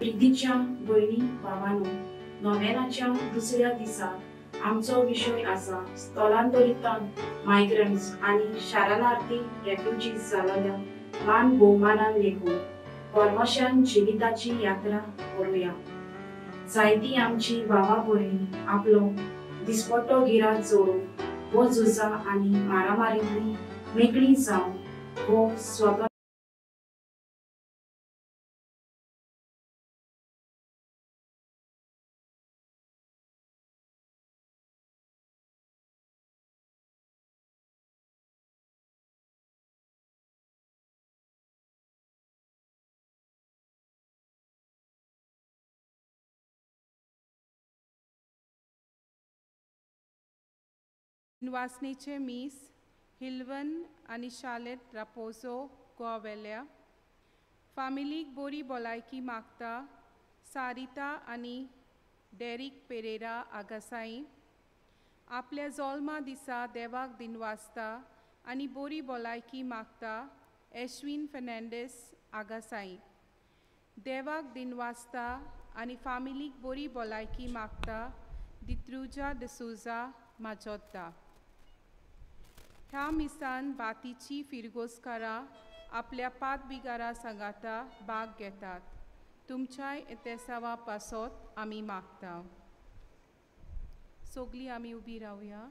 प्रितीच्या भयणी भावांनो, नोव्हेंनाच्या दुसऱ्या दिसा आमचो विशय आसा स्थलांतरितांक मायग्रंट्स आनी शरणार्थी रेफ्युजीज जाल्ल्या मान भोवमानान लेखून परवशान जिविताची यात्रा करुया। जायती आमची भावा भयणी आपलो दिसपट्टो गिरात जोडून हो झुजा आनी मारामारींतली मेकळी जावन हो स्वतंत्र वासनेचे मीस हिल्वन आनी शालेट रापोजो गोवावेल्या फामिलीक बोरी भलायकी मागता सारिता आनी डेरीक पेरेरा आगासाई आपल्या जोल्मा दिसा देवाक दिनवासता आनी बोरी भलायकी मागता एश्विन फेर्नांडीस आगासाई देवाक दिनवासता आनी फामिलीक बोरी भलायकी मागता दित्रुजा डिसोजा माजोद्दा। ह्या मिसान बातीची फिरगोजकारां आपल्या पातबिगारा सांगाता भाग घेतात। तुमच्याय इतेसावा पासत आमी मागता। सगळीं आमी उबी रावया।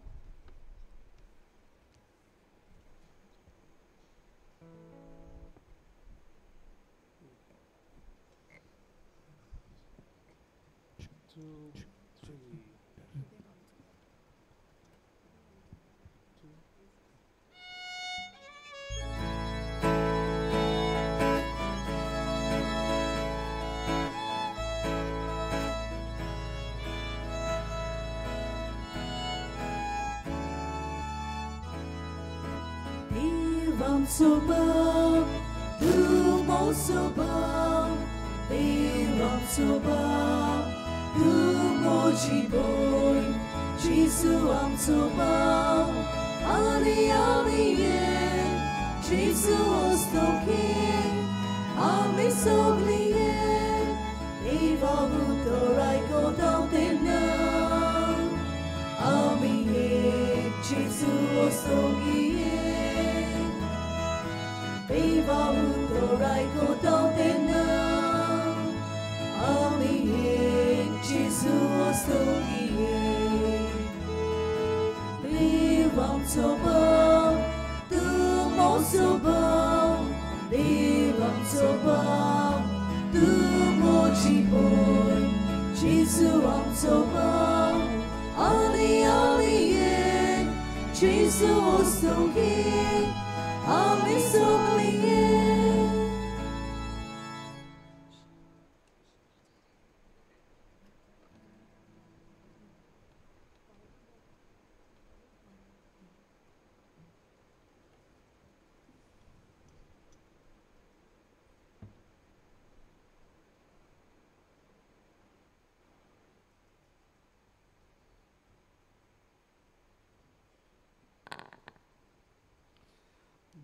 Soba, tu mo soba, Devam soba, tu mo jiboy, Jesu am soba, Ali Ali ye, Jesu ostoki, ami sogliye, Eva vutorai kodaltena, ami ye, Jesu ostoki. Eva utorai kodaltena, ami ye, Jesu ostogie. Devam soba, tu mo soba, Devam soba, tu mo jiboy, Jesu am soba, Ali Ali ye, Jesu ostogie. Ami sogliye.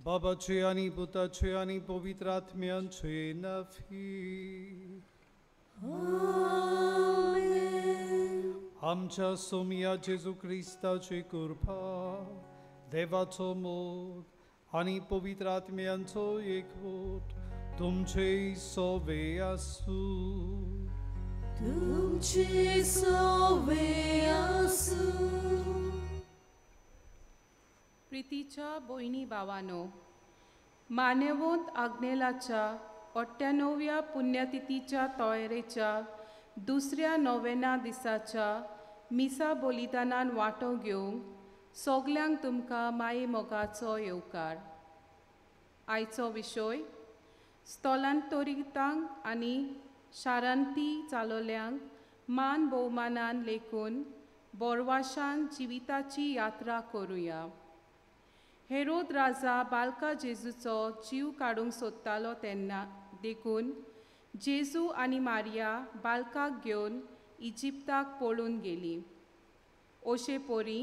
बाबाचे आणि पुताचे आणि पवित्र आत्म्यांचे नांवी। आमच्या सोमिया जेजू क्रिस्ताची कृपा, देवाचो मोग आणि पवित्र आत्म्यांचो एकवट तुमचे सोवे आसूं। तुमचे सोवे आसूं। प्रितीच्या भयणी भावानो, मान्यवंत आग्नेलाच्या 98व्या पुण्यतिथीच्या तयारेच्या दुसऱ्या नोव्हेना दिसाच्या मिसा बलिदानान वांटो घेवंक सगल्यांक तुमकां माये मोगाचो येवकार। आयचो विशय स्थलांतरितांक आनी शारांती चालवल्यांक मान भोवमानान लेखून बोरवाशान जिविताची यात्रा करुया। हेरोद राजा बालका जेजूचो जीव काडूंक सोदतालो तेन्ना देखून जेजू आनी मारिया बालकाक घेवन इजिप्ताक पळून गेली। अशे परी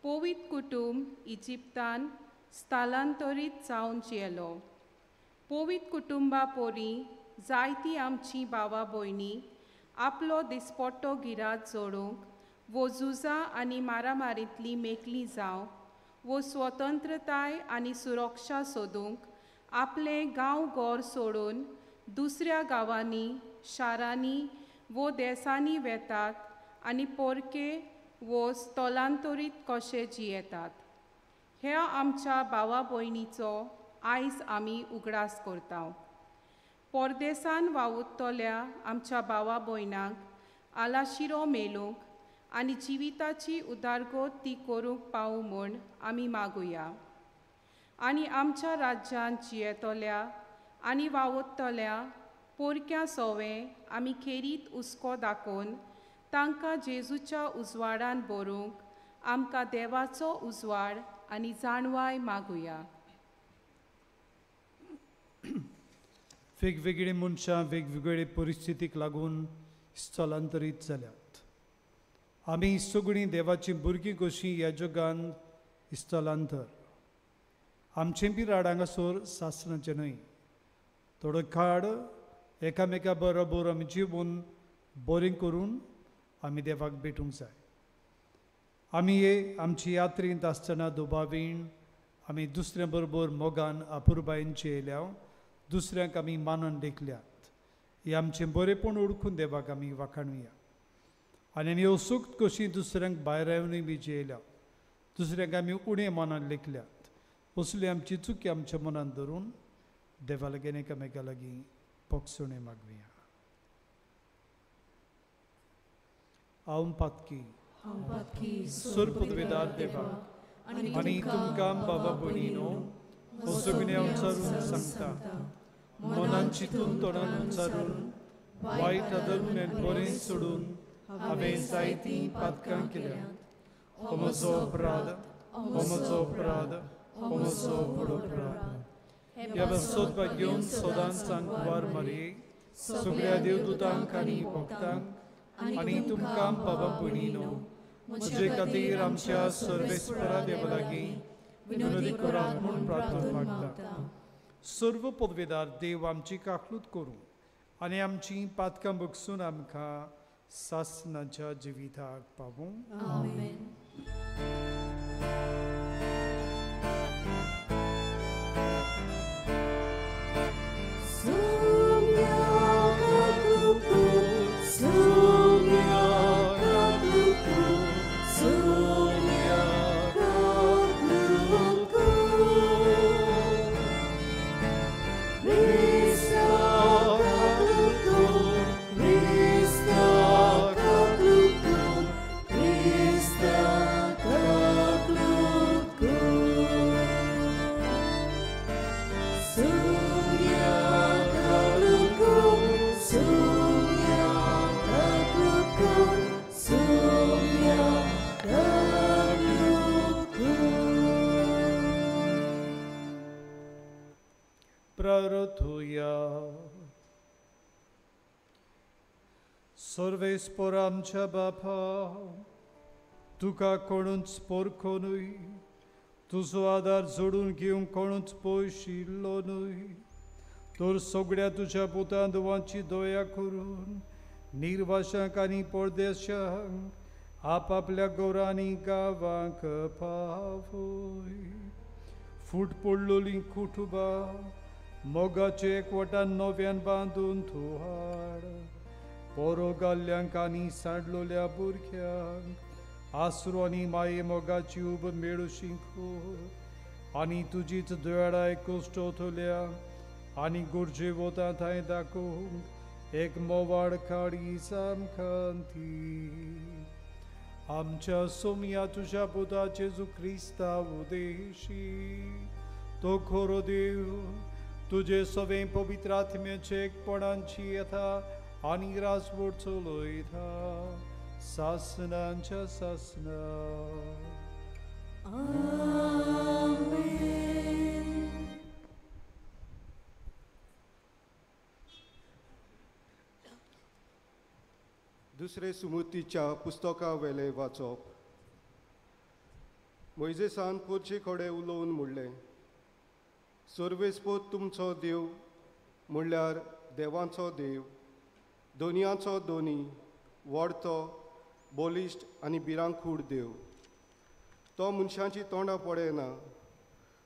पवित्र कुटुंब इजिप्तान स्थलांतरीत जावन जियेलो। पवित्र कुटुंबा परी जायतीं आमचीं भावा भयणी आपलो दिसपट्टो गिरात जोडूंक वो झुजां आनी मारामारींतली मेकली जावं वो स्वतंत्रताय आनी सुरक्षा सोदूंक आपलें गांव घर सोडून दुसऱ्या गांवांनी शारांनी वो देसांनी वेतात आनी पोरके वो स्थलांतरीत कशे जियेतात. ह्या आमच्या भावा भयणीचो आयज आमी उगडास करता. परदेसान वावुरतल्या आमच्या भावा भयणांक आलाशिरो मेळूंक आनी जिविताची उदारगत ती करूंक पावूं म्हूण आमी मागुया. आनी आमच्या राज्यांत जियेतल्या आनी वावुरतल्या पोरक्या सोवे आमी खेरीत हुस्को दाखोवन तांकां जेजूच्या उजवाडान बरोवंक आमकां देवाचो उजवाड आनी जाणवाय मागुया. वेगवेगळी मनशां वेगवेगळे परिस्थितीक लागून स्थलांतरीत जाल्यात. आमी सगळीं देवाचीं भुरगीं कशीं ह्या जगांत स्थलांतर. आमचें बिराड हांगासर सासणाचें न्हय. थोडो काळ एकामेका बरोबर आमी जिवन बरें करून आमी देवाक भेटूंक जाय. आमी हे आमची यात्रेंत आसतना दुबावीण आमी दुसऱ्या बरोबर मोगान अपुरबायेन जियेल्या, दुसऱ्यांक आमी मानून लेखल्यात. हे आमचें बरेंपण ओळखून देवाक आमी वाखाणुया. आनी आमी असुक्त कशी दुसऱ्यांक भायर येवनूय बी जियेल्या, दुसऱ्यांक आमी उणें मनान लेखल्यात. असली आमची चुकी आमच्या मनान धरून देवा लागीं एकामेका लागीं पोगसुणें मागुया. हांव पातकी सुरपदवेदार देवा आनी तुमकां बाबा भयणीनो हो सगळें उच्चारून सांगता, मनान चिंतून तोंडान उच्चारून वायट आदर बरें सोडून हांवें जायतीं पातकां केल्यात. हो म्हजो अपराध, हो म्हजो अपराध, हो म्हजो व्हड अपराध. ह्या सोदपाक घेवन सदांच सांकवार मारये सगळ्या देवदूतांक आनी भक्तांक आनी तुमकां बाबा भयणीनो म्हजे खातीर आमच्या सर्वेस्परा देवा लागीं विनोदी करात म्हूण प्रार्थना मागता. सर्व पदवेदार देव आमची काकलूत करूं आनी आमची पातकां बगसून आमकां सासणाच्या जिविताक पावूं. आमेन. सर्वेस्पर आमच्या बापा, तुका कोणूच पोरको न्हय, तुजो आदार जोडून घेवंक कोणूच पयशिल्लो न्हय, तर सगळ्या तुज्या पुतां धुवांची दया करून निर्वाशांक आनी परदेशांक आपापल्या घरांनी गांवांक पावय. फूट पडलोलीं कुटुंबां मोगाचे एकवटान नव्यान बांदून तूं हाड. पोरो घाल्ल्यांक आनी सांडलोल्या भुरग्यांक आसरो आनी माये मोगाची उब मेळू शिंकूर आनी तुजीच दयाळाय कश्टोतल्या आनी गरजे वता थंय दाखोवंक एक मोवाळ काळी सामकान ती. आमच्या सोमया तुज्या पुता जेजू क्रिस्ता उदेशी तो खरो देव तुजे सवें पवित्र आत्म्याचे एकपणांची येता आनी रासवड चलयता सासणांच्या सासणा. आमेन. दुसरे सुमूर्तीच्या पुस्तका वेले वाचप. मोयजेसान पोरचे कडेन उलोवन म्हणलें, सर्वेस्पोत तुमचो देव म्हणल्यार देवांचो देव, दोनयांचो दोनी, व्हडतो, बलिश्ट आनी भिरांकूळ देव. तो मनशांची तोंडां पळयना,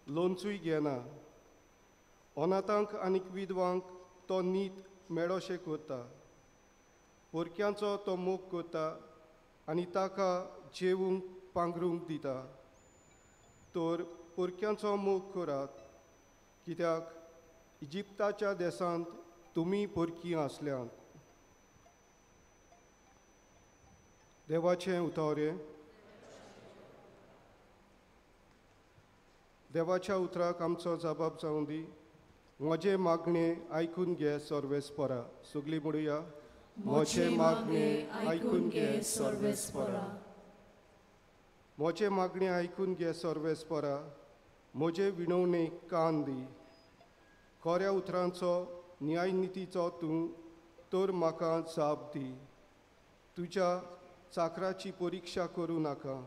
लोनचूय घेना. अनाथांक आनी विधवांक तो नीत मेळोशें करता. परक्यांचो तो मोग करता आनी ताका जेवूंक पांगरूंक दिता. तर परक्यांचो मोग करात, कित्याक इजिप्ताच्या देशांत तुमी परकी आसल्यांत. देवाचें उतरें. देवाच्या उतराक आमचो जबाब जावं दी. म्हजें मागणें आयकून घे सर्वेस्परा. सगळीं म्हणुया, म्हजें मागणें आयकून घे सर्वेस्परा. म्हजें मागणें आयकून घे सर्वेस्परा, म्हजे विणवणेक कान दी. खऱ्या उतरांचो न्यायनितीचो तूं तर म्हाका जाप दी. तुज्या चाकराची परिक्षा करूं नाका.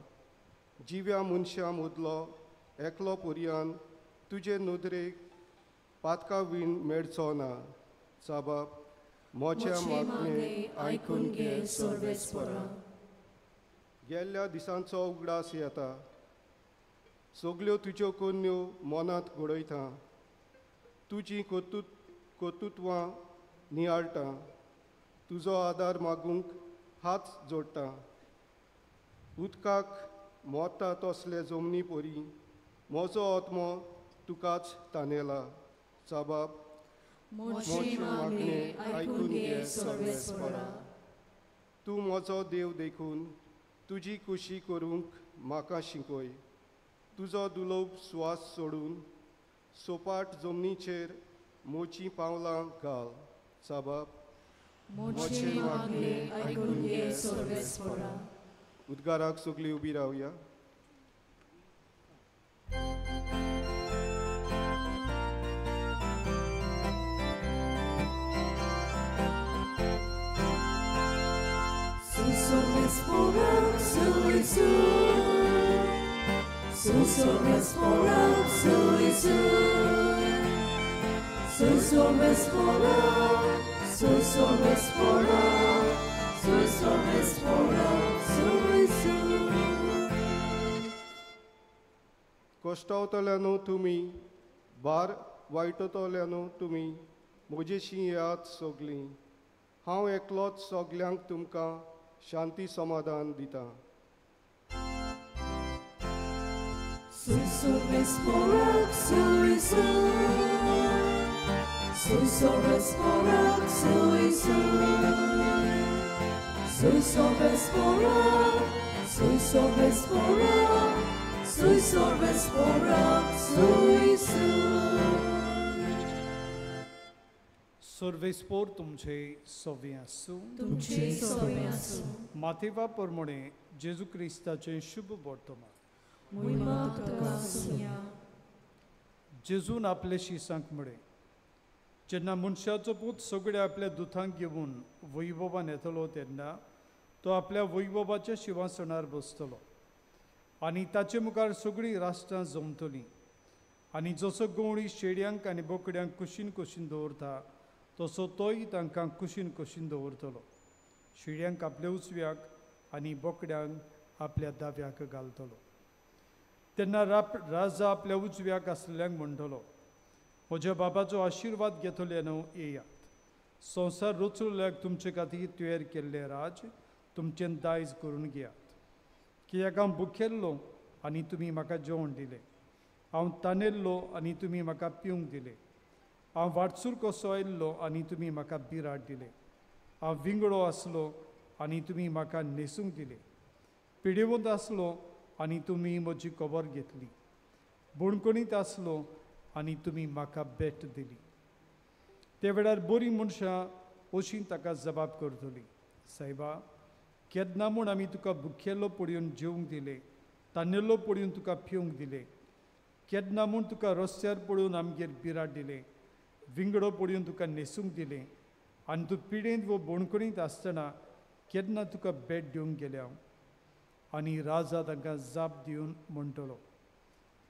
जिव्या मनशां मदलो एकलो पर्यान तुजे नदरेक पातका वीण मेळचो ना. साबाब, म्हजें मागणें आयकून घे सर्वेस्परा. गेल्ल्या दिसांचो उगडास येता. सगल्यो तुज्यो कोन्यो मनांत घडयता. तुजी कर्तुत्वां नियाळटा. तुजो आदार मागूंक हात जोडटा. उदकाक मोता तसले जमनी परी म्हजो आत्मो तुकाच तानेला. साबाब, म्हजें मागणें आयकून घे सर्वेस्परा. तूं म्हजो देव देखून तुजी खुशी करूंक म्हाका शिकय. तुजो दुलोब स्वास सोडून सोपाट जमनीचेर मोची पावलां घाल. साबाब, म्हजें मागणें आयकून घे सर्वेस्परा. उद्गाराक सगळीं उबी रावया. कश्टावतल्यानो तुमी, भार वायटतल्यानो तुमी, म्हजेशी येयात सगळीं. हांव एकलोच सगल्यांक तुमकां शांती समाधान दिता. सर्वेस्पोर तुमचे सवे आसूं. तुमचे सवे आसूं. माथेवा प्रमाणे जेजू क्रिस्ताचें शुभ वर्तमान. जेजून आपले शिसांक म्हळें, जेन्ना मनशाचो पूत सगळे आपल्या दुतांक घेवन वैभवान येतलो तेन्ना तो आपल्या वैभवाच्या शिंवासनार बसतलो आनी ताचे मुखार सगळीं राष्ट्रां जमतलीं. आनी जसो गवळी शेड्यांक आनी बोकड्यांक कुशीन कुशीन दवरता तसो तोय तांकां कुशीन कुशीन दवरतलो. शेड्यांक आपल्या उजव्याक आनी बोकड्यांक आपल्या दाव्याक घालतलो. तेन्ना राजा आपल्या उजव्याक आसलेल्यांक म्हणटलो, म्हज्या बाबाचो आशिर्वाद घेतले न्हू येयात. संवसार रचुल्ल्याक तुमचे खातीर तयार केल्लें राज तुमचें दायज करून घेयात. कित्याक हांव भुकेल्लो आनी तुमी म्हाका जेवण दिलें, हांव तानेल्लो आनी तुमी म्हाका पिवंक दिलें, हांव वाटसूर कसो आयिल्लो आनी तुमी म्हाका बिराड दिलें, हांव विंगडो आसलो आनी तुमी म्हाका न्हेसूंक दिलें, पिडेवंत आसलो आनी तुमी म्हजी खबर घेतली, बणकणीत आसलो आनी तुमी म्हाका भेट दिली. ते वेळार बरीं मनशां अशीं ताका जबाब करतली, सायबा, केन्ना म्हूण आमी तुका भुकेल्लो पळोवन जेवंक दिलें, तानेल्लो पळोवन तुका पिवंक दिलें, केन्ना म्हूण तुका रस्त्यार पळोवन आमगेर बिराड दिलें, विंगडो पळोवन तुका न्हेसूंक दिलें, आनी तूं पिडेंत वो बणकणींत आसतना केन्ना तुका भेट दिवंक गेल्या? आनी राजा तांकां जाप दिवन म्हणटलो,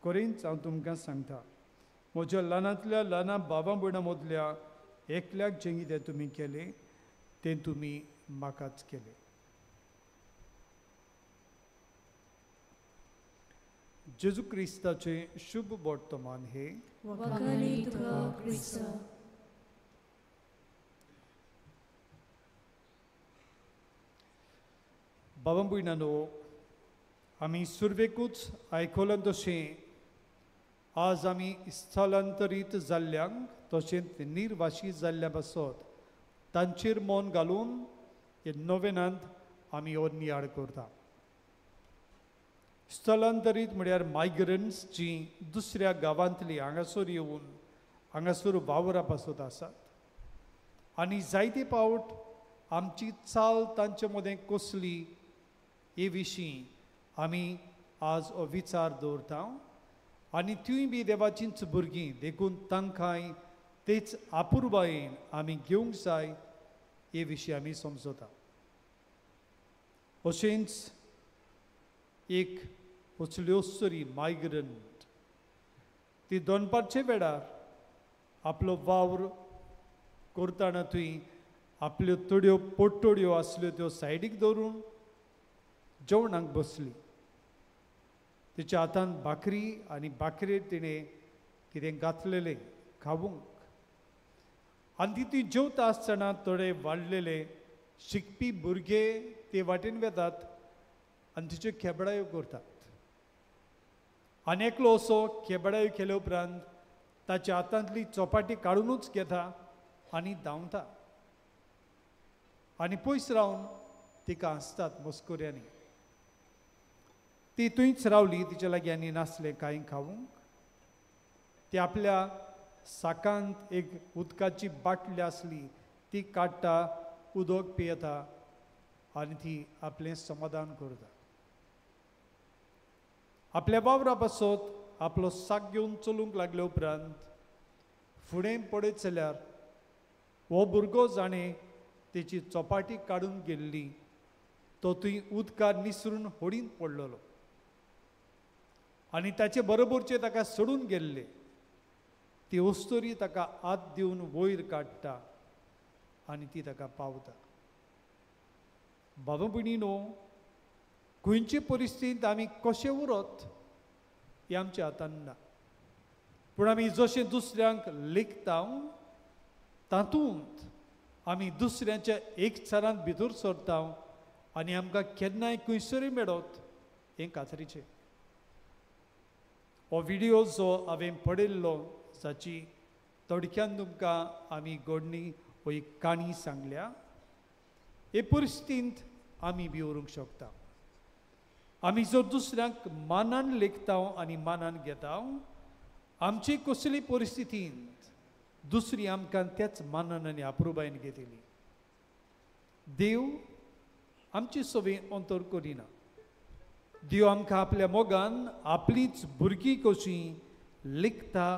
खरेंच हांव तुमकां सांगता, म्हज्या ल्हानांतल्या ल्हाना बाबा भयणां मदल्या एकल्याक जें कितें तुमी केलें तें तुमी म्हाकाच केलें. जेजू क्रिस्ताचें शुभ वर्तमान हें. बाबा भयणांनो, आमी सुरवेकूच आयकलां तशें आज आमी स्थलांतरीत जाल्ल्यांक तशेंच निर्वाशी जाल्ल्या पासत तांचेर मन घालून हे नोवेनांत आमी हो नियाळ करता. स्थलांतरीत म्हळ्यार मायग्रंट्स जी दुसऱ्या गांवांतली हांगासर येवन हांगासर वावरा पासत आसात आनी जायते पावट आमची चाल तांचे मदें कसली हे विशीं आमी आज हो विचार दवरता. आनी त्यूय बी देवाचींच भुरगीं देखून तांकांय तेच आपुरबायेन आमी घेवंक जाय हे विशीं आमी समजता. अशेंच एक असल्योसरी मायग्रंट ती दनपारचे वेळार आपलो वावर करतना थंय आपल्यो थोड्यो पोटोड्यो आसल्यो त्यो सायडीक दवरून जेवणाक बसली. तिच्या हातान भाकरी आनी भाकरेर तिणें कितें घातलेलें खावूंक आनी ती जेवता आसतना थोडे वाडलेले शिकपी भुरगे ते वाटेन वेतात आनी तिच्यो खेबडायो करतात. आनी एकलो असो खेबडायो केले उपरांत ताच्या हातांतली चपाटी काडुनूच घेता आनी धांवता आनी पयस रावन तिका हांसतात मस्कुऱ्यांनी. ती थंयच रावली, तिच्या लागीं आनी नासलें कांय खावंक. ती आपल्या साकांत एक उदकाची बाटली आसली ती काडटा, उदक पियेता आनी ती आपलें समाधान करता. आपल्या वावरा पासत आपलो साक घेवन चलूंक लागले उपरांत फुडें पळयत जाल्यार हो भुरगो जाणें तेची चपाटी काडून गेल्ली तो थंय उदकार निसरून होडीन पडलेलो आनी ताचे बरोबरचे ताका सोडून गेल्ले. ती अस्तुरी ताका हात दिवन वयर काडटा आनी ती ताका पावता. बाबा भयणीनो, खंयचे परिस्थितींत आमी कशें उरत हें आमच्या हातान ना, पूण आमी जशें दुसऱ्यांक लेखता तातूंत आमी दुसऱ्यांच्या एकचारांत भितर सरता आनी आमकां केन्नाय खंयसरूय मेळत हें खात्रीचें. हो विडियो जो हांवें पळयल्लो जाची थोडक्यान तुमकां आमी घडणी हो एक काणी सांगल्या, हे परिस्थितींत आमी बी उरूंक शकता. आमी जर दुसऱ्यांक मानान लेखता आनी मानान घेता आमची कसली परिस्थितींत दुसरी आमकां त्याच मानान आनी अप्रुबायेन घेतली. देव आमची सवय अंतर करिना. देव आमकां आपल्या मोगान आपलीच भुरगीं कशी लेखता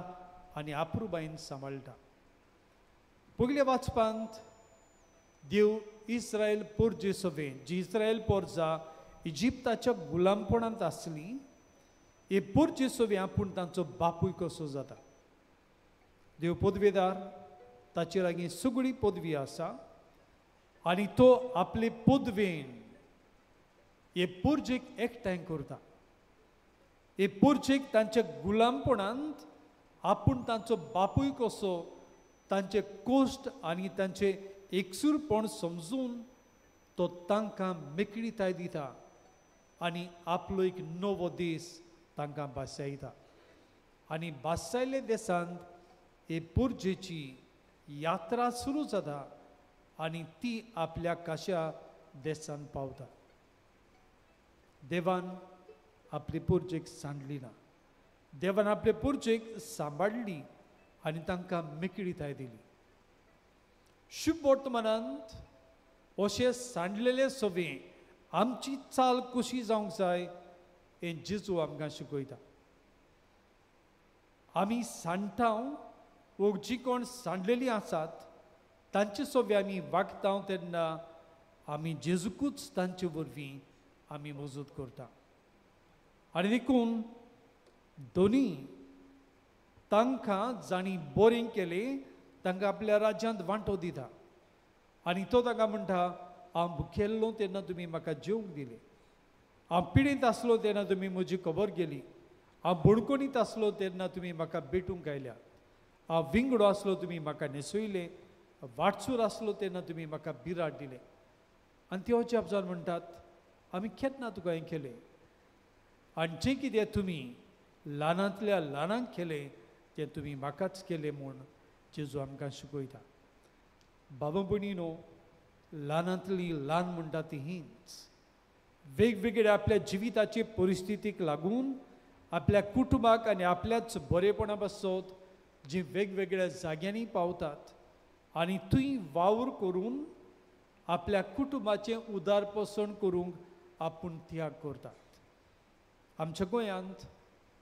आनी अप्रुबायेन सांबाळटा. पयल्या वाचपांत देव इस्रायल पोरजे सवेन जी इस्रायल पोरजा इजिप्ताच्या गुलामपणांत आसली हे पोरजे सवे आपूण तांचो बापूय कसो जाता. देव पदवेदार, ताचे लागीं सगळी पदवी आसा आनी तो आपले पदवेन हे पोरजेक एकठांय करता. हे पोरजेक तांच्या गुलामपणांत आपूण तांचो बापूय कसो तांचे कश्ट आनी तांचे एकसूरपण समजून तो तांकां मेकळीताय दिता आनी आपलो एक नवो दीस तांकां भासायता. आनी भासायल्ल्या देशांत हे पुर्जेची यात्रा सुरू जाता आनी ती आपल्या काश्या देशांत पावता. देवान आपले पुर्जेक सांडली ना, देवान आपले पुर्जेक सांबाळ्ळी आनी तांकां मेकळीताय दिली. शुभ वर्तमानांत अशें सांडलेले सवे आमची चाल कशी जावंक जाय हें जेजू आमकां शिकयता. आमी सांडटा वो जी कोण सांडलेली आसात तांचे सवे आमी वागता तेन्ना आमी जेजूकूच तांचे वरवीं आमी मजत करता. आनी देखून दोनी तांकां जांणी बरें केलें तांकां आपल्या राज्यांत वांटो दिता आनी तो तांकां म्हणटा, हांव भुकेल्लो तेन्ना तुमी म्हाका जेवंक दिलें, हांव पिडेंत आसलो तेन्ना तुमी म्हजी खबर गेली, हांव बणकोणीत आसलो तेन्ना तुमी म्हाका भेटूंक आयल्या, हांव विंगडो आसलो तुमी म्हाका न्हेसयलें, वाटसूर आसलो तेन्ना तुमी म्हाका बिराड दिलें. आनी ते अजाप जावन म्हणटात, आमी केन्ना तुका हें केलें? आनी जें कितें तुमी ल्हानांतल्या ल्हानांक केलें तें तुमी म्हाकाच केलें म्हूण जेजू आमकां शिकयता. बाबा भयणीनो, ल्हानांतली ल्हान म्हणटा ती हीच. वेगवेगळ्या आपल्या जिविताचे परिस्थितीक लागून आपल्या कुटुंबाक आनी आपल्याच बरेपणा पासत जी वेगवेगळ्या जाग्यांनी पावतात आनी थंय वावर करून आपल्या कुटुंबाचें उदारपोसण करूंक आपूण त्याग करतात. आमच्या गोंयांत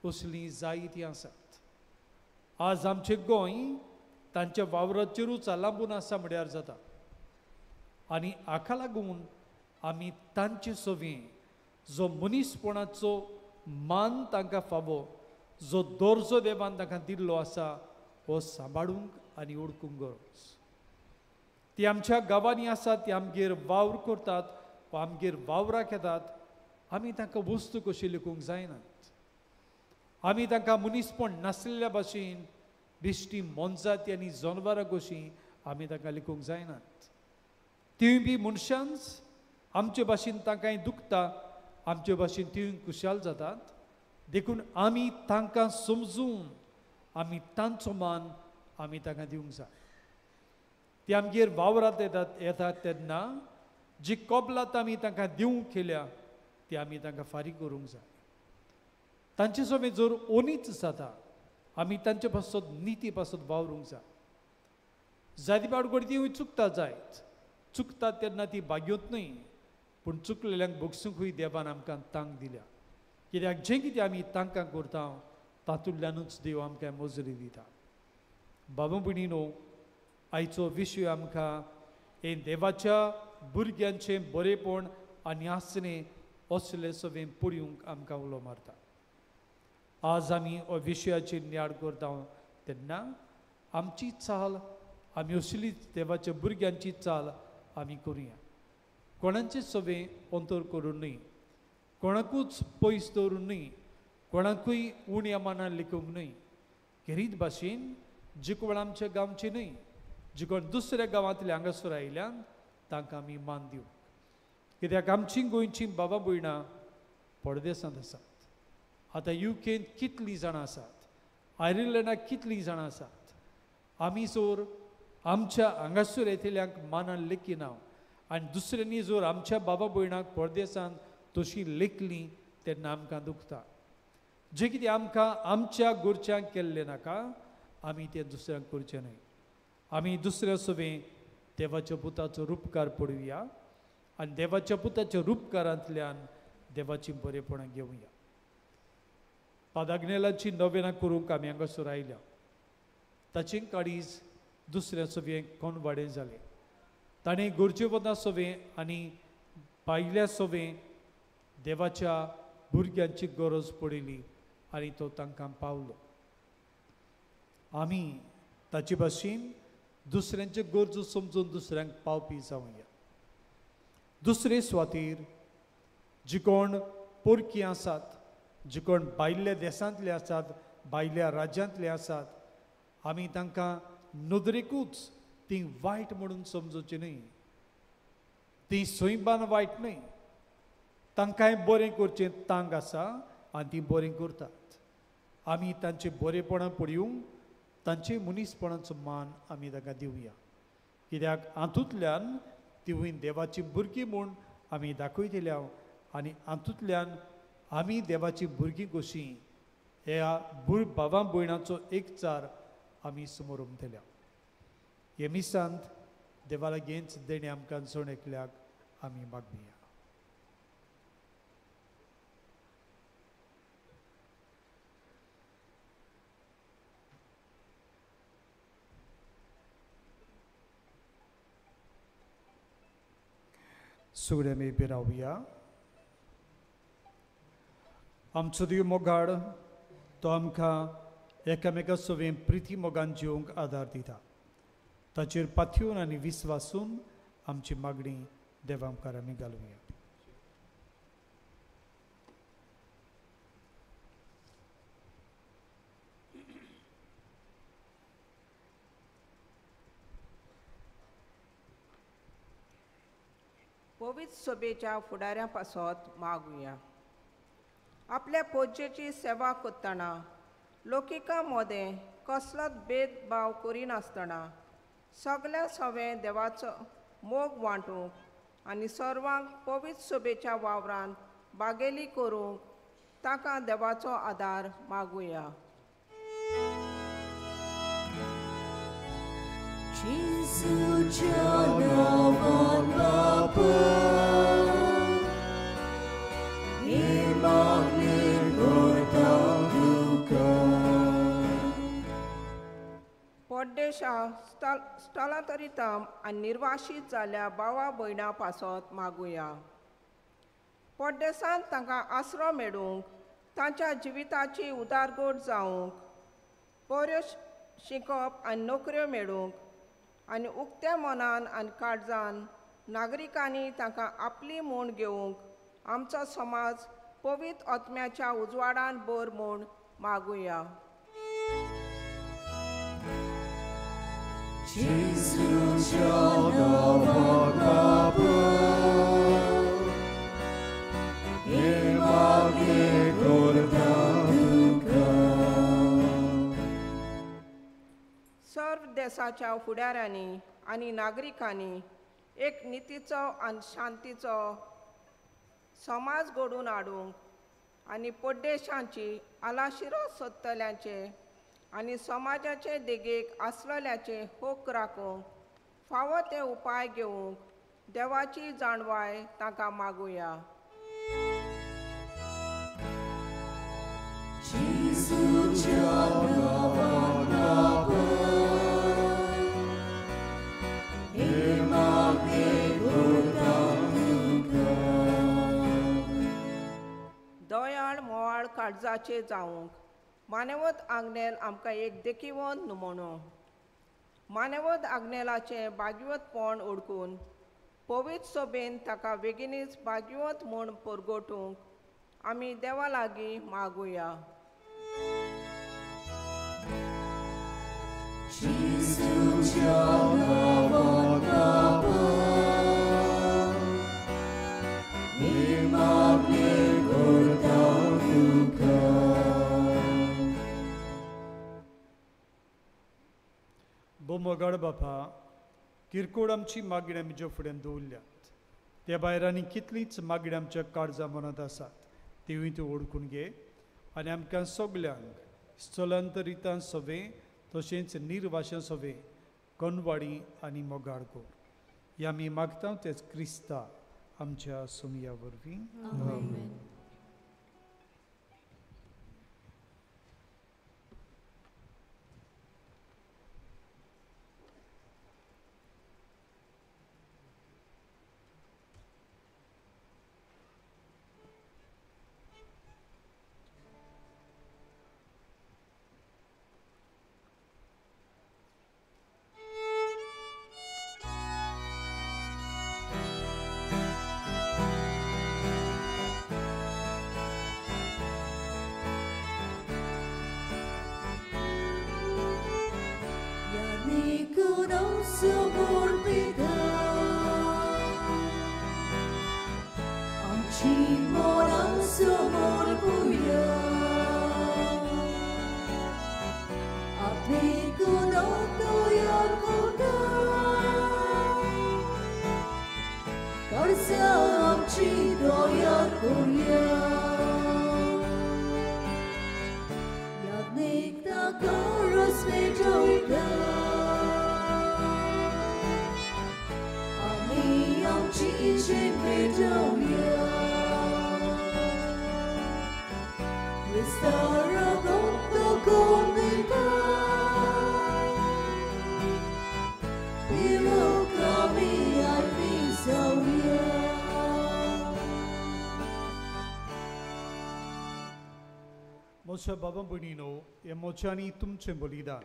असलीं जायतीं आसात. आज आमचें गोंय तांच्या वावराचेरूच अलांबून आसा म्हळ्यार जाता आनी हाका लागून आमी तांचे सवें जो मनीसपणाचो मान तांकां फावो, जो दर्जो देवान तांकां दिल्लो आसा, हो सांबाळूंक आनी ओळखूंक गरज. ती आमच्या गांवांनी आसात, ती आमगेर वावर करतात वा आमगेर वावराक येतात, आमी तांकां वस्तू कशी लेखूंक जायनात. आमी तांकां मनीसपण नासलेल्या भाशेन बेश्टी मोनजाती आनी जनवरां कशीं आमी तांकां लेखूंक जायनात. तिवूय बी मनशांच आमचे भाशेन तांकांय दुखता, आमचे भाशेन तिवूय खुशाल जातात. देखून आमी तांकां समजून आमी तांचो मान आमी तांकां दिवंक जाय. ती आमगेर वावरात येतात तेन्ना जी कबलात आमी तांकां दिवंक केल्या ती आमी तांकां फारीक करूंक जाय. तांचे समेत जर ओनीच जाता आमी तांचे पासत निती पासत वावरूंक जाय. जायते फावट घडये तिवूय चुकता जायत, चुकता तेन्ना ती बागयोत न्हय, पूण चुकलेल्यांक भोगसुंकूय देवान आमकां तांक दिल्या. कित्याक जें कितें आमी तांकां करता तातूंतल्यानूच देव आमकां मजुरी दिता. बाबा भयणीनो, आयचो विशय आमकां हे देवाच्या भुरग्यांचें बरेपण आनी आसणें असले सगळें पळोवंक आमकां उलो मारता. आज आमी हो विशयाचेर नियाळ करता तेन्ना आमची चाल आमी असलीच देवाच्या भुरग्यांची चाल आमी करुया. कोणाचें सगळें अंतर करून न्हय, कोणाकूच पयस दवरून न्हय, कोणाकूय उण्या मानान लेखूंक न्हय. खेरीत भाशेन जे कोण आमच्या गांवचे न्हय, जे कोण दुसऱ्या गांवांतले हांगासर आयल्यान तांकां आमी मान दिवंक. कित्याक आमची गोंयची बाबा भयणां परदेसांत आसात. आतां युकेंत कितलीं जाणां आसात, आयर्लंडाक कितलीं जाणां आसात. आमी जर आमच्या हांगासर येतल्यांक मानान लेखिना आनी दुसऱ्यांनी जर आमच्या बाबा भयणांक परदेसांत तशी लेखली तेन्ना आमकां दुखता. जें कितें आमकां आमच्या घरच्यांक केल्लें नाका आमी तें दुसऱ्यांक करचें न्हय. आमी दुसऱ्या सवें देवाच्या पुताचो रुपकार पळोवया आनी देवाच्या पुताच्या रुपकारांतल्यान देवाचीं बरेपणां घेवया. पादाग्नेलाची नवेनां करूंक आमी हांगासर आयल्या. ताचें काळीज दुसऱ्या सवें कोणवाडें जालें. ताणें गरजेवता सवें आनी भायल्या सवें देवाच्या भुरग्यांची गरज पडिल्ली आनी तो तांकां पावलो. आमी ताचे भाशेन दुसऱ्यांच्यो गरजो समजून दुसऱ्यांक पावपी जावया. दुसरे सुवातेर जी कोण पोरकी आसात, जी कोण भायल्या देशांतले आसात, भायल्या राज्यांतले आसात, आमी तांकां नदरेकूच ती वायट म्हणून समजूची न्हय. ती सैमान वायट न्हय, तांकांय बरें करचें तांक आसा आनी ती बरें करतात. आमी तांचें बरेपणां पळोवंक तांचे मनीसपणाचो मान आमी तांकां दिवया. कित्याक हातूंतल्यान तिवूय देवाची भुरगीं म्हूण आमी दाखयतल्या आनी हातूंतल्यान आमी देवाची भुरगीं कशीं ह्या भावा भयणाचो एकचार आमी समोर उमतल्या. हे मिसांत देवा लागींच देणें आमकां जण एकल्याक आमी मागया. सगळे आमी उबे रावया. आमचो देव मोगाळ तो आमकां एकामेका सवें प्रिती मोगान जिवंक आदार दिता. ताचेर पाथयोन आनी विस्वासून आमची मागणी देवा मुखार आमी घालुया. पवित्र सभेच्या फुडाऱ्यां पासत मागुया. आपल्या पोजेची सेवा करतना लोकिका मोदें कसलोच भेदभाव करिनासतना सगल्या सवें देवाचो मोग वांटूंक आनी सर्वांक पवित्र सभेच्या वावरान बागेली करूंक ताका देवाचो आदार मागुया. जेजूच्या नांवान बापा ही मागणी करता तुका. परदेशा स्थलांतरितां आनी निर्वाशीत जाल्ल्या भावा भयणां पासत मागुया. परदेसांत तांकां आसरो मेळूंक, तांच्या जिविताची उदारगत जावंक, बऱ्यो शिकप आनी नोकऱ्यो मेळूंक आनी उक्त्या मनान आनी काळजान नागरिकांनी तांकां आपली म्हूण घेवंक आमचो समाज पवित्र आत्म्याच्या उजवाडान भर म्हूण मागुया. जेजूच्या नांवान बापा ही मागणी करता तुका. सर्व देशाच्या फुडाऱ्यांनी आनी नागरिकांनी एक नितीचो आनी शांतीचो समाज घडोवन हाडूंक आनी परदेशांची आलाशिरो सोदतल्यांचे आनी समाजाचे देगेक आसलेल्याचे हक राखूंक फावो ते उपाय घेवंक देवाची जाणवाय तांकां मागुया. जेजूच्या नांवान बापा ही मागणी करता तुका. दयाळ मोवाळ काळजाचे जावंक मानवत आग्नेल आमकां एक देखिवंत नमुनो. मानवत आग्नेलाचें भाग्यवतपण ओळखून पवित्र सभेन ताका बेगीनच भाग्यवंत म्हूण परगटूंक आमी देवा लागीं मागुया. जेजूच्या नांवान बापा ही मागणी करता तुका. बोमोगाड बापा, किरकोळ आमची मागणी आमी ज्यो फुड्यान दवरल्यात त्या भायर आनी कितलींच मागणी आमच्या काळजा मनांत आसात तिवूय तूं ओळखून घे आनी आमकां सगल्यांक स्थलांतरितां सवें तशेंच निर्वाशां सवें कनवाडी आनी मोगाळ कर. ह्या आमी मागता तेच क्रिस्ता आमच्या सोमया वरवीं. आमेन. मोच्या बाबा भयणीनो, हे मोच्यांनी तुमचें बलिदान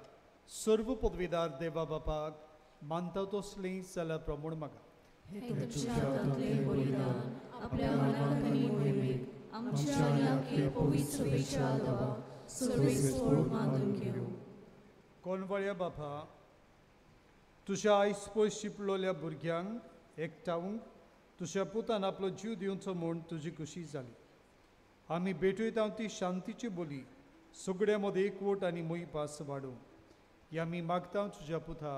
सर्व पदवीदार देवा बापाक मानता तसलें जाल्यार प्रमोण मागा. हे तुमच्या हातांतले बलिदान आपल्या मनाक आनी मोहिमेक आमच्या आनी आख्खे पवित्र सभेच्या देवाक सर्वेस्पोर मानून घेवं. कोणवाळ्या बाबा, तुज्या आयज पयस शिंपलोल्या भुरग्यांक एकठावंक तुज्या पुतान आपलो जीव दिवचो म्हूण तुजी खुशी जाली. आमी भेटयता ती शांतीची बोली सगळ्या मदें एकवट आनी मोहिपास वाडूं ही आमी मागता तुज्या पुता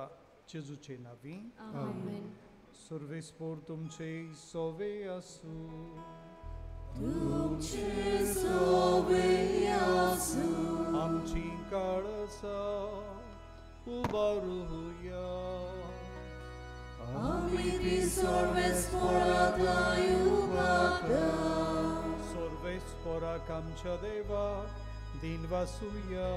जेजूचे नांवी. आमेन. सर्वेस्पोर तुमचे सोवे आसूं. तुमचे सोवे आसूं. आमची काळसा उबारुया. आमी ती सर्वेस्पोराक उबारता. सर्वेस्पोराक आमच्या देवाक दिन वासुया.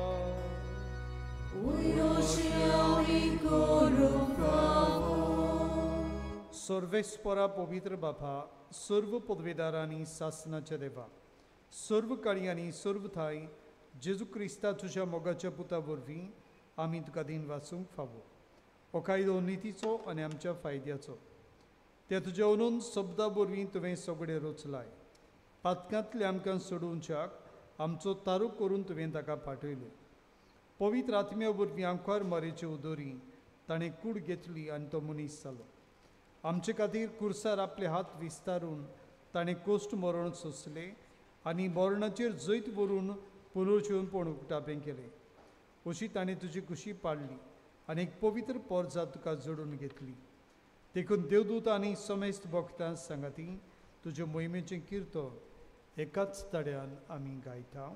सर्वेस्पोरा पवित्र बापा, सर्व पदवेदार आनी सासनाच्या देवा, सर्व काळी आनी सर्व थाय जेजू क्रिस्ता तुज्या मोगाच्या पुता वरवीं आमी तुका दिन वाचूंक फावो. हो कायदो नितीचो आनी आमच्या फायद्याचो. त्या तुज्या अनून शब्दा वरवीं तुवें सगळें रचलाय. पातकांतले आमकां सोडोवच्याक आमचो तारूक करून तुवें ताका पाठयलो. पवित्र आत्म्या वरवीं आंकवार मारेचे उदोरी ताणें कूड घेतली आनी तो मनीस जालो. आमचे खातीर कुर्सार आपले हात विस्तारून ताणें कोश्ट मरण सोंसलें आनी मरणाचेर जैत व्हरून पुनर्जिवनपण उक्तापें केलें. अशी ताणें तुजी कुशी पाडली आनी एक पवित्र पोरजा तुका जोडून घेतली. देखून देवदूत आनी समेस्त भक्तां सांगाती तुजे मोहिमेचें किर्तन एकाच तड्यान आमी गायता.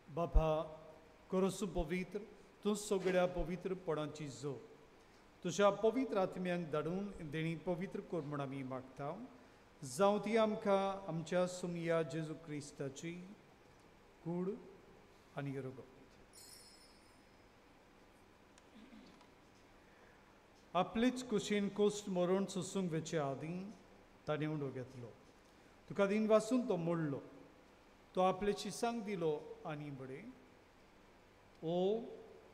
बाबा, करोसू पवित्र तूं सगळ्या पवित्रपणाची जो तुज्या पवित्र आत्म्यांक धाडून देणी पवित्र कर म्हूण आमी मागता. जावं ती आमकां आमच्या सुमया जेजू क्रिस्ताची कूड आनी रगत. आपलेच कुशीन कोश्ट मरण सोसूंक वेचे आदीं ताणें उंडो घेतलो. तुका दिन वासून तो मोडलो. तो आपले शिसांक दिलो आनी बडे ओ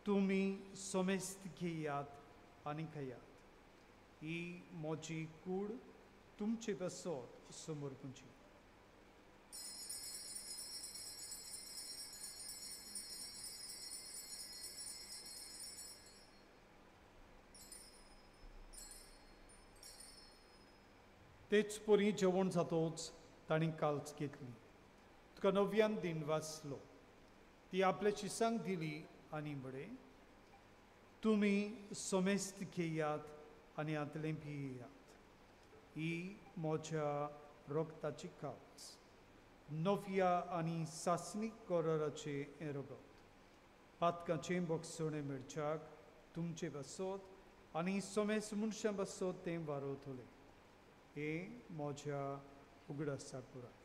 तुमी समेस्त घेयात आनी खायात. ही म्हजी कूड तुमचे पासत समर्पूची. तेच परी जेवण जातोच तांणी काल्च घेतली. तुका नव्यान दिन वाचलो. ती आपल्या शिसांक दिली आनी बडे तुमी समेस्त घेयात आनी हातलें पियात. ही म्हज्या रगताची काल्च, नव्या आनी सासणीक कराराचें हें रगत. पातकाचें बक्षणें मेळच्याक तुमचे पासत आनी समेस्त मनशां पासत तें वारवतलें. हे म्हज्या उगडासाक पुराय.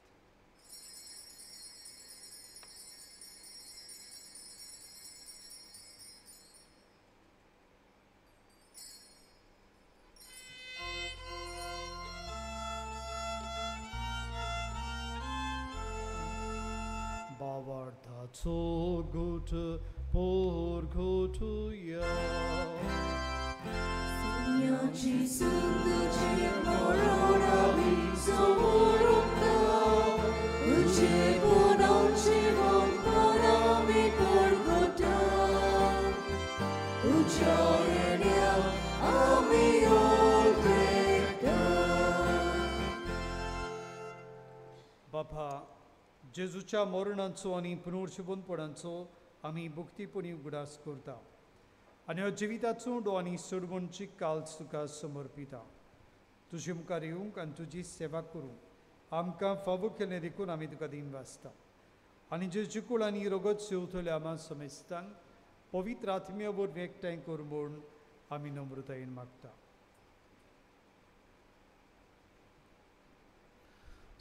बावार्थाचो गोठ पोर घोटुया. बाबा, जेजूच्या मरणाचो आनी पुनर्जिवनपणाचो आमी भक्तीपणी उगडास करता आनी ह्या जिविताचो उंडो आनी सोडवणची काल्च तुका समर्पिता. तुजे मुखार येवंक आनी तुजी सेवा करूंक आमकां फावो केलें देखून आमी तुका दीन वाचता. आनी जे चिकूळ आनी रगत सेवतले आमा समेस्तांक पवित्र आत्म्या वरवीं एकठांय कर म्हूण आमी नम्रतायेन मागता.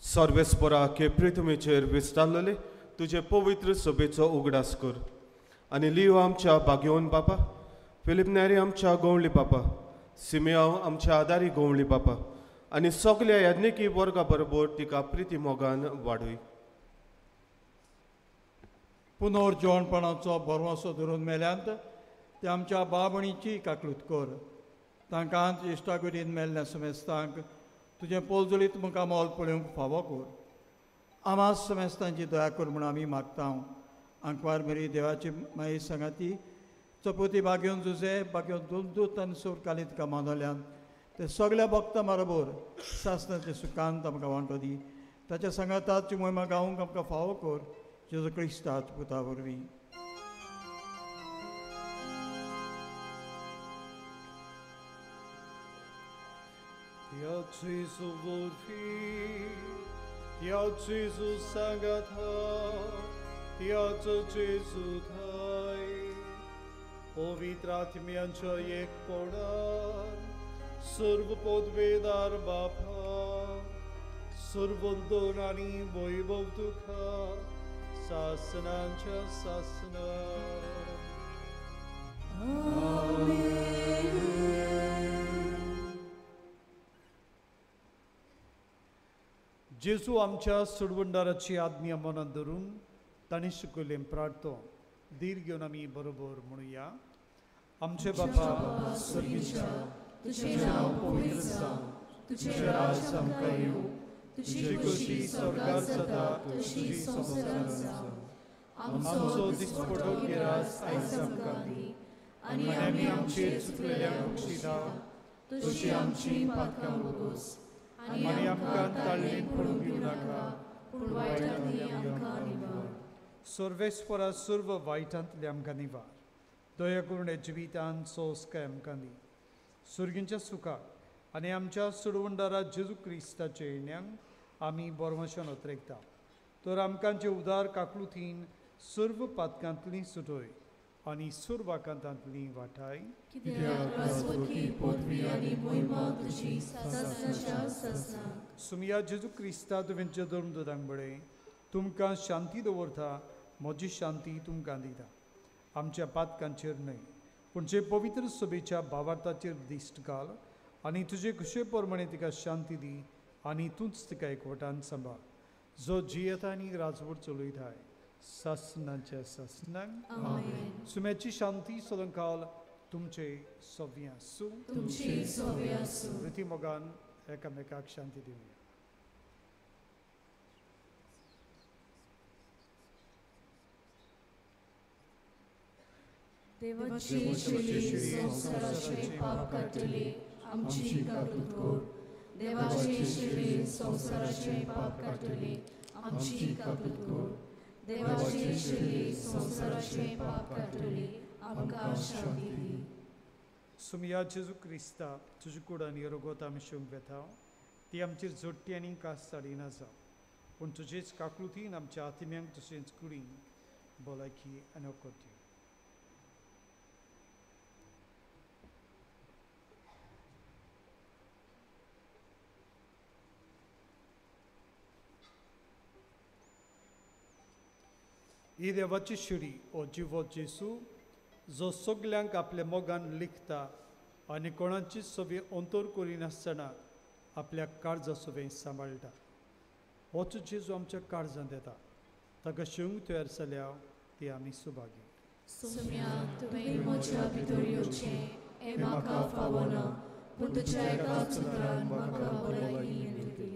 सर्वेस्परा के पृथ्वीचेर विस्तारलेले तुजे पवित्र सभेचो उगडास कर आनी लियो आमच्या बागेवन बापा, फिलीप नेरी आमच्या गवळी बापा, सिमियांव आमच्या आदारी गवळी बापा आनी सगल्या याज्ञिकी वर्गा बरोबर तिका प्रिती मोगान वाडय. पुनर्जिवणपणाचो भरवंसो धरून मेल्यांत ते आमच्या बाबणीची काकलूत कर. तांकां इश्टागुरीन मेल्ल्या समेस्तांक तुजें पोलजोलीत मुखार मोल पळोवंक फावो कर. आमा समेस्तांची दया कर म्हूण आमी मागता. आंकवार मेरी देवाची माई सांगाती चपोती बागेवन जुजे बागेवन दोन आनी सोर तुका मानवल्यान ते सगल्या भक्तां बरोबर सासणाचें सुखांत आमकां वांटो दी. ताच्या सांगाताची मोहिमा गावंक आमकां फावो कर जेजू क्रिस्ताच पुता वरवीं. Tia Gesù volfi, Tia Gesù sangata, Tia Gesù thai. पवित्र आत्म्यांच्या एकपणान सर्व पदवेदार बापा, सर्वंदन आनी वैभव तुका सासनांच्या सासना. जेजू आमच्या सोडवणदाराची आज्ञा मनात धरून ताणें शिकयलें प्रार्थो धीर घेवन आमी बरोबर म्हणुया. आमचे बापा स्वर्गीच्या, तुझें नांव पवित्र जावं, तुझें राज आमकां येवं, तुजी खोशी स्वर्गार जाता तशी संवसारांत जावं. आमचो दिसपटो गिरास आयज आमकां दी आनी आमी आमचेर चुकलेल्यांक बक्षिता तशी आमची पातकां भोगोस आनी आमकां ताळणेंत पडूंक दिवं नाका, पूण वायटांतली आमकां निवार. सर्वेस्परा सर्व वायटांतली आमकां निवार. दया करून ह्या जिवितांत सोंसकाय आमकां दी. सुर्गींच्या सुखाक आनी आमच्या सोडवणदारा जेजू क्रिस्ताच्या येण्यांक आमी बरमाशान अत्रेकता. तर आमकां जे उदार काकलुतीन सर्व पातकांतली सुटय आनी सर्वाकांतांतली वाटाय. सुमिया जेजू क्रिस्ता तुवेंच्या धर्मदूतांक बडय तुमकां शांती दवरता, म्हजी शांती तुमकां दिता. आमच्या पातकांचेर न्हय पूण जे पवित्र सभेच्या भावार्थाचेर दिश्ट घाल आनी तुजे खुशे प्रमाणे तिका शांती दी आनी तूंच तिका एकवटान सांबाळ, जो जियेता आनी राजवट चलयताय सासनाच्या सासनाक. सुम्याची शांती सदांकाल तुमचे सव्य आसूं. प्रिती मोगान एकामेकाक शांती दिवया. देवाची शेली संवसाराचे पाप काडटली आमची काकूत कर. देवाची शेली संवसाराचे पाप काडटली आमची काकूत कर. देवाची शेली संवसाराचे पाप काडटली आमकां शांती दी. सुमिया जेजू क्रिस्ता तुजी कूड आनी रगत आमी शिवंक वेता ती आमचेर जोडटी आनी कास साडिना जावं, पूण तुजेच काकलुतीन आमच्या आत्म्यांक तशेंच कुडींक भलायकी आनी वखद दी. ही देवाची शिडी ओ जिवो जेसू जो सगल्यांक आपल्या मोगान लिखता आनी कोणाची सवी अंतर करिनासतना आपल्या काळजा सवें सांबाळटा. होच जेजू आमच्या काळजांत येता, ताका शिवंक तयार जाल्या ती आमी सुभागी. सोम्या, तुवें म्हज्या भितर येवचें हें म्हाका फावना, पूण तुज्या एकाच उतरान म्हाका भलायकी मेळटली.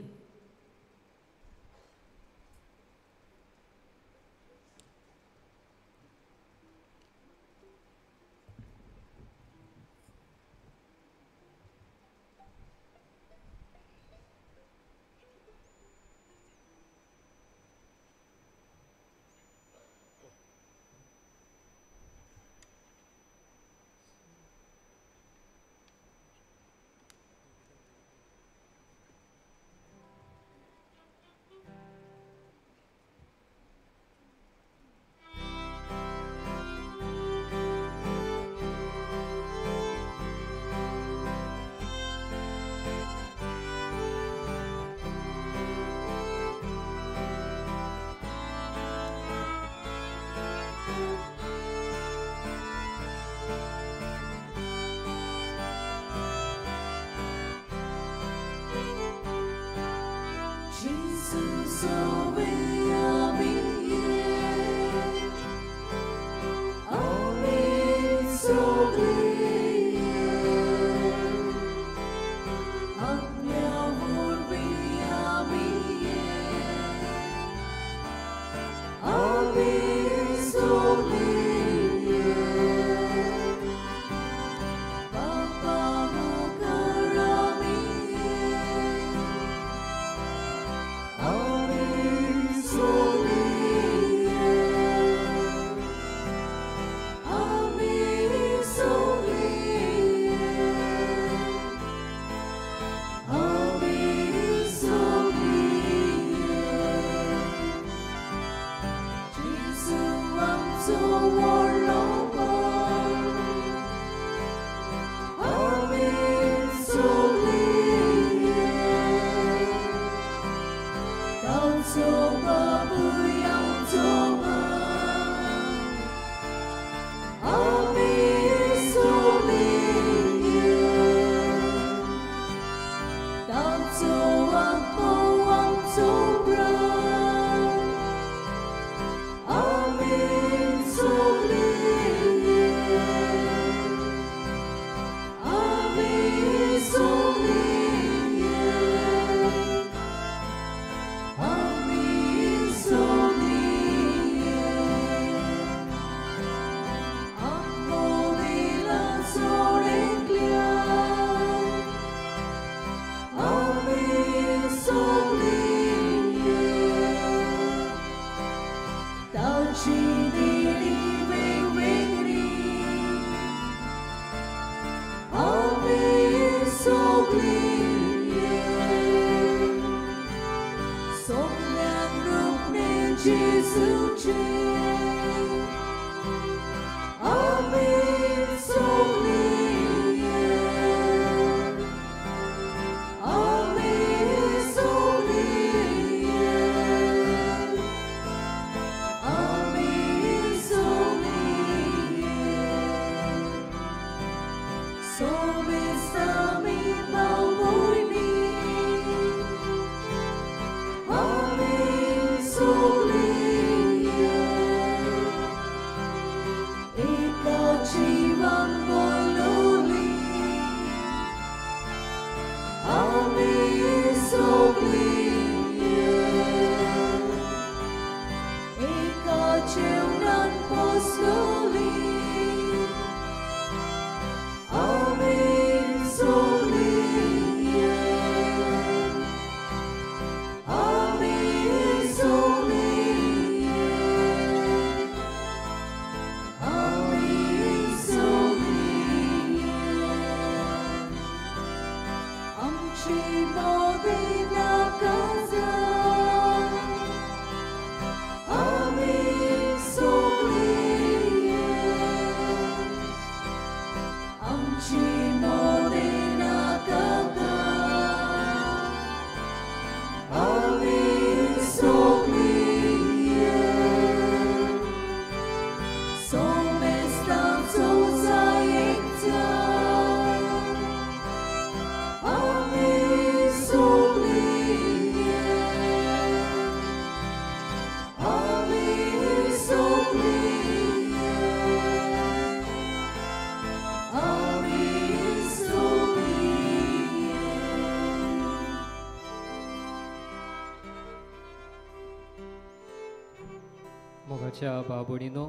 मोगाच्या बाबडीनो,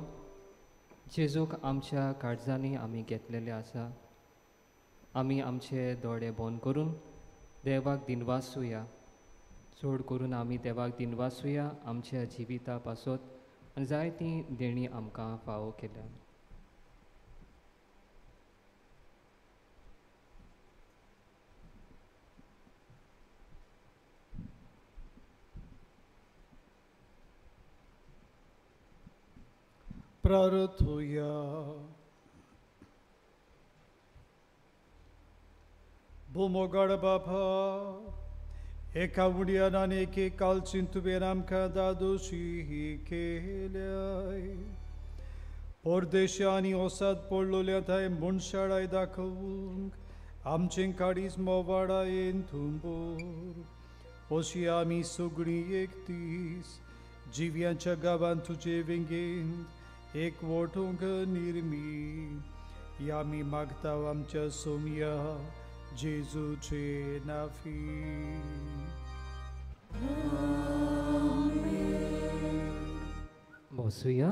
जेजूक आमच्या काळजांनी आमी घेतलेले आसा. आमी आमचे दोळे बंद करून देवाक दिनवासुया. चड करून आमी देवाक दिनवासुया आमच्या जिविता पासत आनी जायतीं देणीं आमकां फावो केल्या. प्रार्थुया. भोमोगाड बापा, एका उडयान आनी एके कालचीन तुवें आमकां दादोशी केल्याय. परदेशा आनी ओसाद पडलोल्या थंय मनशाळाय दाखोवंक आमचें काडीस मोवाडायेन तुंबोर. अशी आमी सगळीं एक दीस जिव्यांच्या गांवांत तुजे वेंगेंत एकवटूंक निर्मी. या आमी मागता आमच्या सोमया जेजूचे नाफी. बसुया.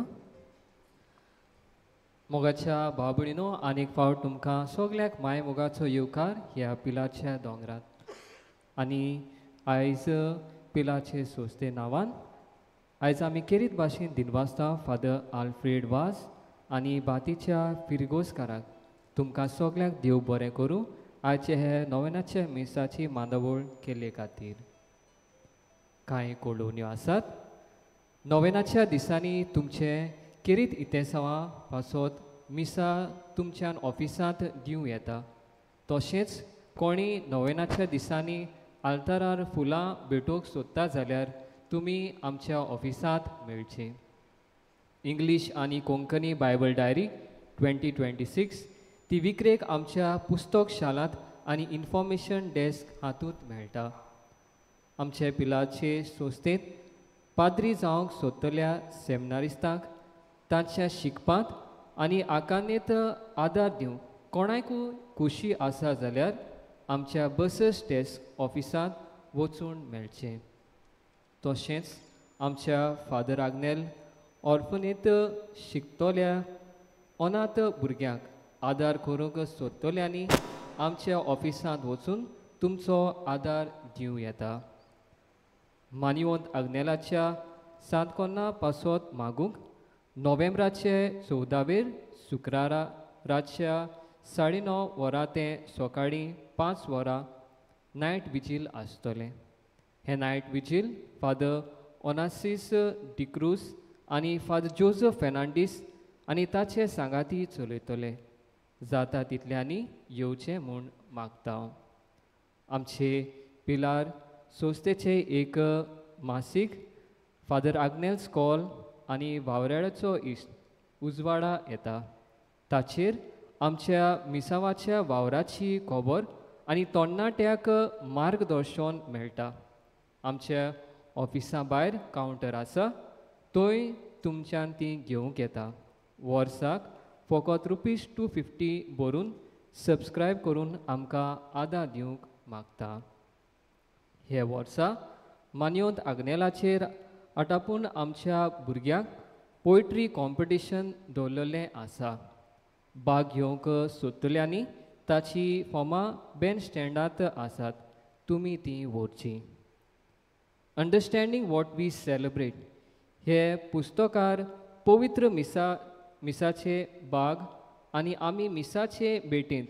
मोगाच्या बाबणीनो आनीक फावट तुमकां सगल्याक माय मोगाचो येवकार ह्या पिलाच्या दोंगरात. आनी आयज पिलाचे सोस्ते नांवान आयज आमी केरीत भाशेन दिनवासता फादर आल्फ्रेड वाज आनी बातीच्या फिरगोजकाराक. तुमकां सगल्यांक देव बरें करूं आयचे हे नोवेनाचे मिसाची मांदावळ केल्ले खातीर. कांय कळोवण्यो आसात. नोवेनाच्या दिसांनी तुमचे केरीत इतेसांवां पासत मिसा तुमच्यान ऑफिसांत दिवं येता. तशेंच कोणी नोवेनाच्या दिसांनी आल्तारार फुलां भेटोवंक सोदता जाल्यार तुमी आमच्या ऑफिसांत मेळचें. इंग्लीश आनी कोंकणी बायबल डायरी 2026 ती विक्रेक आमच्या पुस्तक शालांत आनी इन्फॉर्मेशन डेस्क हातूंत मेळटा. आमचे पिलाचे संस्थेंत पाद्री जावंक सोदतल्या सेमिनारिस्तांक तांच्या शिकपांत आनी आकानेत आदार दिवंक कोणाकूय खुशी आसा जाल्यार आमच्या बसस डेस्क ऑफिसांत वचून मेळचें. तशेंच आमच्या फादर आग्नेल ऑर्फनेत शिकतल्या अनाथ भुरग्यांक आदार करूंक सोदतल्यांनी आमच्या ऑफिसांत वचून तुमचो आदार दिवं येता. मानिवंत आग्नेलाच्या सांतकोन्ना पासत मागूंक नोव्हेंबराचे 14वेर शुक्रारा रातच्या 9:30 वरां ते सकाळीं 5 वरां नायट विजील आसतलें. हें नायट विजील फादर ओनासीस डिक्रूज आनी फादर जोजफ फेर्नांडीस आनी ताचे सांगाती चलयतले. जाता तितल्यांनी येवचें म्हूण मागता. आमचे पिलार संस्थेचे एक मासीक फादर आग्नेल स्कॉल आनी वावराड्याचो इश्ट उजवाडा येता. ताचेर आमच्या मिसावाच्या वावराची खबर आनी तरणाट्याक मार्गदर्शन मेळटा. आमच्या ऑफिसा भायर कावंटर आसा, थंय तुमच्यान ती घेवंक येता. वर्साक फकत ₹250 भरून सबस्क्रायब करून आमकां आदार दिवंक मागता. हे वर्सा मान्योंत आग्नेलाचेर आटापून आमच्या भुरग्यांक पोयट्री कॉम्पिटिशन दवरलेलें आसा. भाग घेवंक सोदतल्यांनी ताची फॉर्मां बँड स्टँडांत आसात, तुमी तीं व्हरचीं. अंडरस्टँडींग what we celebrate हे पुस्तकार पवित्र मिसाचे भाग आनी आमी मिसाचे भेटेंत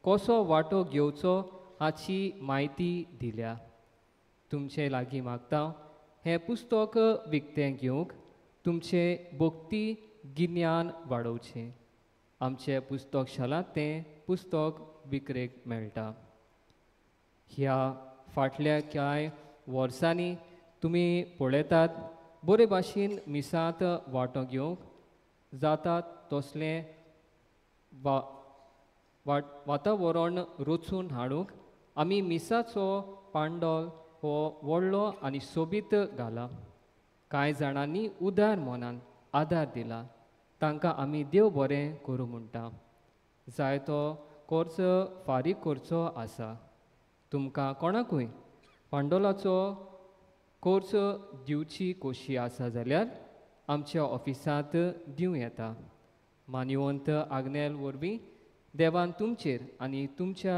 कसो वांटो घेवचो हाची म्हायती दिल्या. तुमचे लागीं मागता हें पुस्तक विकतें घेवंक तुमचें भक्ती गिन्यान वाडोवचें. आमचे पुस्तक शालांत तें पुस्तक विक्रेक मेळटा. ह्या फाटल्या कांय वर्सांनी तुमी पळयतात बरे भाशेन मिसांत वांटो घेवंक जाता तसलें वातावरण रचून हाडूंक आमी मिसाचो पांडोल हो व्हडलो आनी सोबीत घाला. कांय जाणांनी उदार मनान आदार दिला, तांकां आमी देव बरें करूं म्हणटा. जायतो कोर्स फारीक करचो आसा. तुमकां कोणाकूय पांडोलाचो कोर्स दिवची खोशी आसा जाल्यार आमच्या ऑफिसांत दिवं येता. मानिवंत आग्नेल वरवीं देवान तुमचेर आनी तुमच्या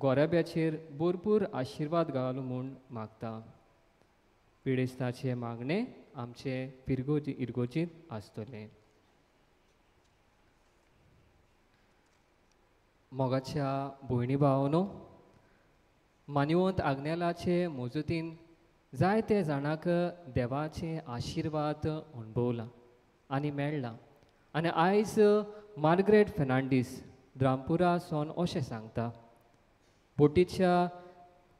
गोराब्याचेर भरपूर आशिर्वाद घालूं म्हूण मागता. पिडेस्ताचें मागणें आमचे फिरगोजी इरगोजींत आसतलें. मोगाच्या भयणी भावानो, मानिवंत आग्नेलाचे मजतीन जायते जाणांक देवाचे आशिर्वाद अणभवला आनी मेळ्ळा. आनी आयज मार्गरेट फेर्नांडीस द्रामपुरा सावन अशें सांगता, बोटीच्या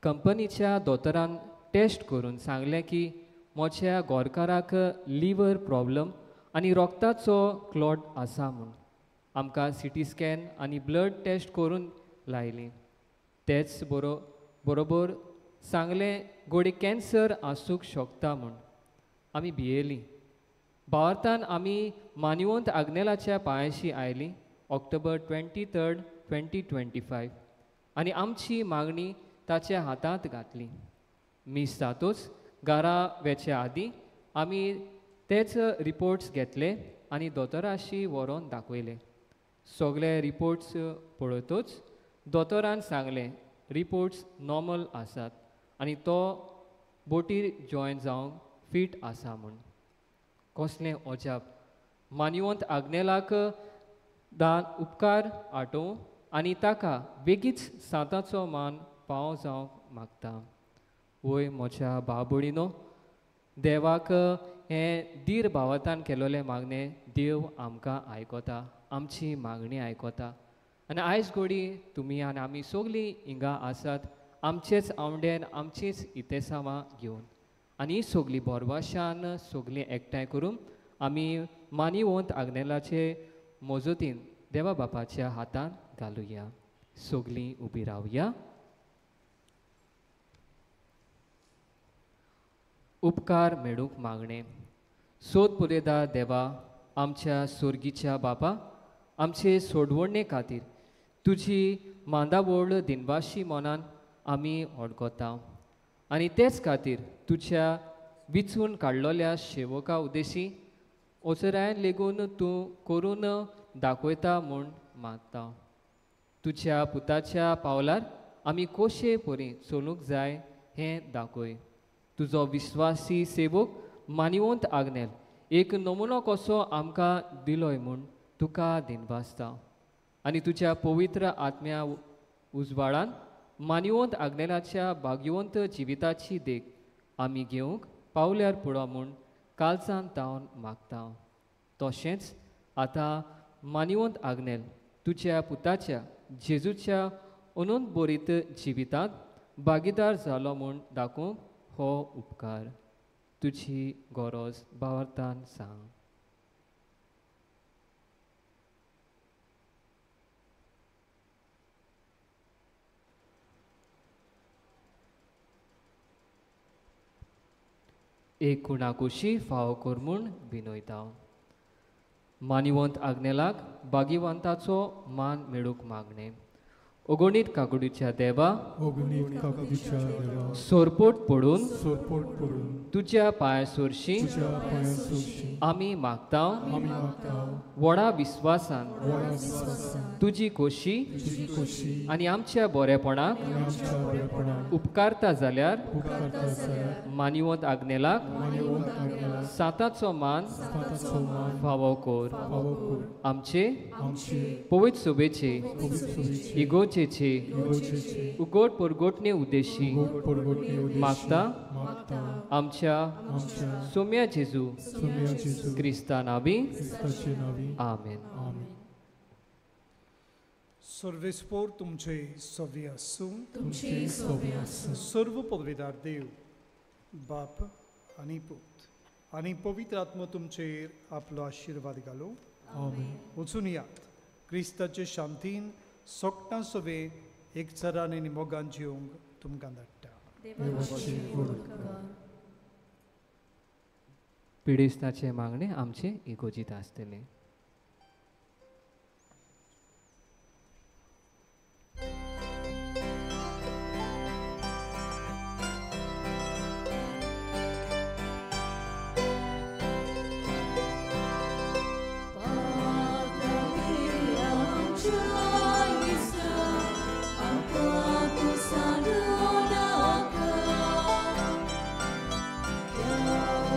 कंपनीच्या दोतोरान टेस्ट करून सांगलें की म्हज्या गोरकाराक लिवर प्रॉब्लम आनी रोगताचो क्लॉट आसा म्हूण. आमकां सिटी स्कॅन आनी ब्लड टेस्ट करून लायली. तेच बरोबर सांगलें गोडे कॅन्सर आसूंक शकता म्हूण. आमी भियेलीं. भारतान आमी मानिवंत आग्नेलाच्या पांयाशी आयलीं ऑक्टोबर 23, 2025 आनी आमची मागणी ताच्या हातांत घातली. मीस जातूच घरा वेच्या आदीं आमी तेच रिपोर्ट्स घेतले आनी दोतोराशी व्हरोन दाखयले. सगळे रिपोर्ट्स पळयतूच दोतोरान सांगलें रिपोर्ट्स नॉर्मल आसात आनी तो बोटीर जॉयन जावंक फीट आसा म्हूण. कसलें अजाप! मानिवंत आग्नेलाक दान उपकार आटोवं आनी ताका बेगीच सांताचो मान पाव जावंक मागता. वय म्हज्या बाबुळीनो, देवाक हें धीर भावातान केलोलें मागणें देव आमकां आयकता, आमची मागणी आयकता. आनी आयज घोडी तुमी आनी आमी सगळीं हिंगा आसात आमचेच आवंडेन आमचीच इतेसांवां घेवन आनी ही सगळीं बोरवाशान सगळीं एकठांय करून आमी मानिवंत आग्नेलाचे मजतीन देवा बापाच्या हातांत घालुया. सगळीं उबी रावया. उपकार मेळूंक मागणें. सोद पुरयता देवा, आमच्या सोर्गीच्या बापा, आमचे सोडवणे खातीर तुजी मांदावळ दिनवाशी मनान आमी हडकता आनी तेच खातीर तुज्या विचून काडलेल्या शेवका उद्देशी ओसरायन लेगून तूं करून दाखयता म्हूण मागता. तुज्या पुताच्या पावलार आमी कशे परी चलूंक जाय हें दाखय. तुजो विश्वासी सेवक मानिवंत आग्नेल एक नमुनो कसो आमकां दिलोय म्हूण तुका दिनवासता आनी तुज्या पवित्र आत्म्या उजवाडान मानिवंत आग्नेलाच्या भाग्यवंत जिविताची देख आमी घेवंक पावल्यार पुरो म्हूण कालसान तावन मागता. तशेंच आतां मानिवंत आग्नेल तुज्या पुताच्या जेजूच्या अनंत बरीत जिवितांत भागीदार जालो म्हूण दाखोवंक हो उपकार तुजी गरज भावार्थान सांग. एक कुणाकुशी फावो कर म्हूण विनयता. मानिवंत आग्नेलाक भाग्यवंताचो मान मेळूंक मागणें. अगणीत काकुडीच्या देवा, सोरपोट पडून तुज्या पांया सोरशी आमी मागता. व्हडा विस्वासान तुजी खोशी आनी आमच्या बरेपणाक उपकारता जाल्यार मानिवंत आग्नेलाक साताचो मान फावो कर. आमचे पवित्र सभेचे इगोचे उगोट परगोटणे उद्देशी मागता आमच्या सोम्या जेजू क्रिस्ता नावी. आमेन. सर्वेस्पोर तुमचे सवे आसूं. सर्व पदवीदार देव बाप आनी पूत आनी पवित्र आत्मो तुमचेर आपलो आशिर्वाद घालूं. वचून यात क्रिस्ताचे शांतीन सोकटां सवे एकचारान आनी मोगान जिवंक तुमकां धाडटा. पिडेस्ताचें मागणें आमचें इगोजीत आसतलें.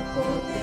Poder.